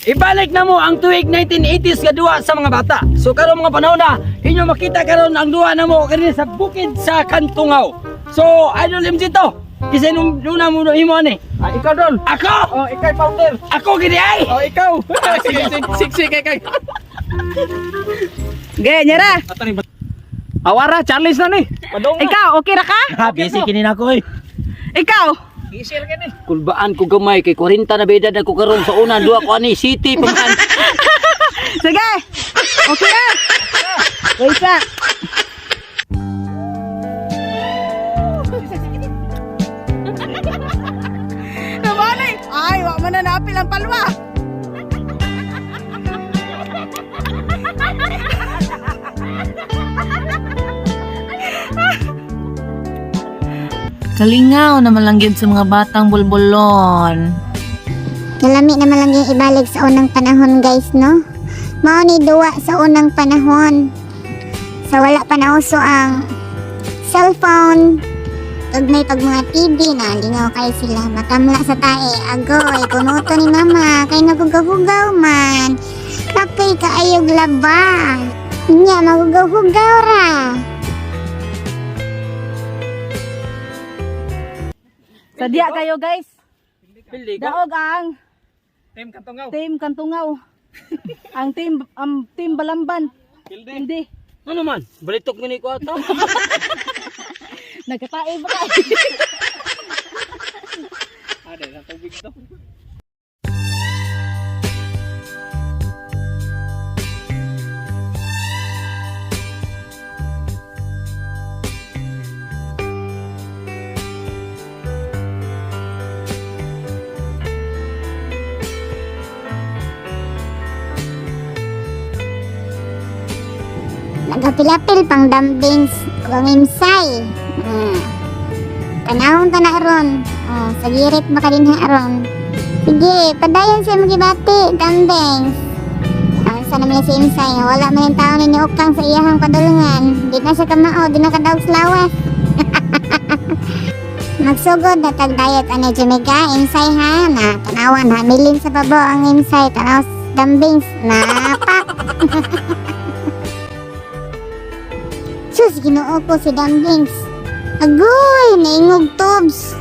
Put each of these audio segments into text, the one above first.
Ibalik na mo ang tuig 1980s nga duwa sa mga bata. So karon mga panahon na inyo makita karon ang duwa na mo kani sa bukid sa Kantungaw. So Idol MG to. Kasi nung una mo imo ani. Ah, ikaw dol. Ako! Oh, ikaw founder. Ako gini ay! Oh, ikaw. Sige, sige, sige, kay kay. Ge, nyara. Ato ni Awara, challenge na ni. Padong. Ikaw, okay ra ka? Ha, busy kini nako eh. Ikaw. Gisel ka ni. Kulbaan ko gamay kay 40 na bedad ako karon sa una duwa ko ani city paman. Sige. Okay ra. Wait pa. Namanay. Ay, wa man na napil ang palwa. Kalingaw naman lang gyud sa mga batang bulbulon. Nalami naman lang yung ibalik sa unang panahon, guys, no? Mao ni duwa sa unang panahon. Sa wala pa nauso ang cellphone, ug may pag mga TV na lingaw kay sila matamla sa tae agoy kunuto ni mama kay nagugaw-hugaw man kapoy kaayog laba nya magugaw-hugaw ra. Sadya kayo, guys. Pili ka. Daog ang Team Kantungaw. team Kantungaw. Ang team Balamban. Hindi. Ano man? Balitok ni ko ato. Nagkatae ba ka? Ah, dahil ang tubig to. Nagapilapil pang dumpings ug ang imsay. Tanawon ta na ron. Oh, sa girit makadinha ron. Sige, padayon siya magibati, dumpings. Ang sa naman si Imsay, nga wala man yung tao ni Ukang sa iyahang padulngan. Di na siya kamao, di na kadaog sa lawas. Magsugod na tag diet ani Jamaica, Imsay ha, na tanawan ha, milin sa babo ang Imsay, tanaw sa dumpings, napak. Sus, ginoo ko si Dumplings. Agoy, naingog tubs.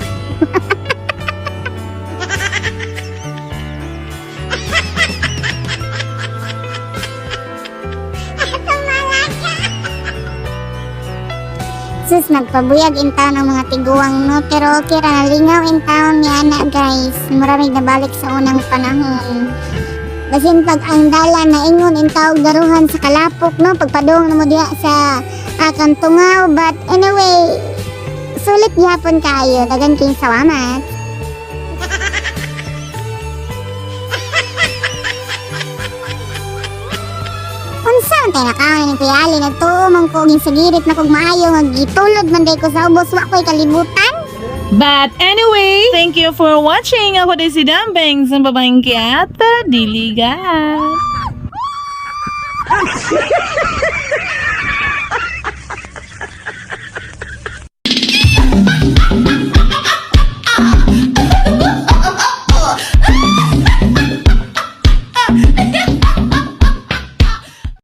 Sus, nagpabuyag in town ang mga tiguang no, pero okay ra, nalingaw in town ni ana guys. Muramig nabalik sa unang panahon. Basin pag ang dala na ingon in tawag daruhan sa kalapok no, pagpadung na mo diha sa Kantungaw. But anyway, sulit gyapon kaayo. Dagan king salamat. Unsa man tay nakaon ni Kuya Ali, nagtuo man ko og sagirit na kog maayo nga gitulod man day ko sa ubos, wa ko'y kalibutan. But anyway, thank you for watching. Ako din si Dambeng sa babaeng kiyat. Tara, diligan!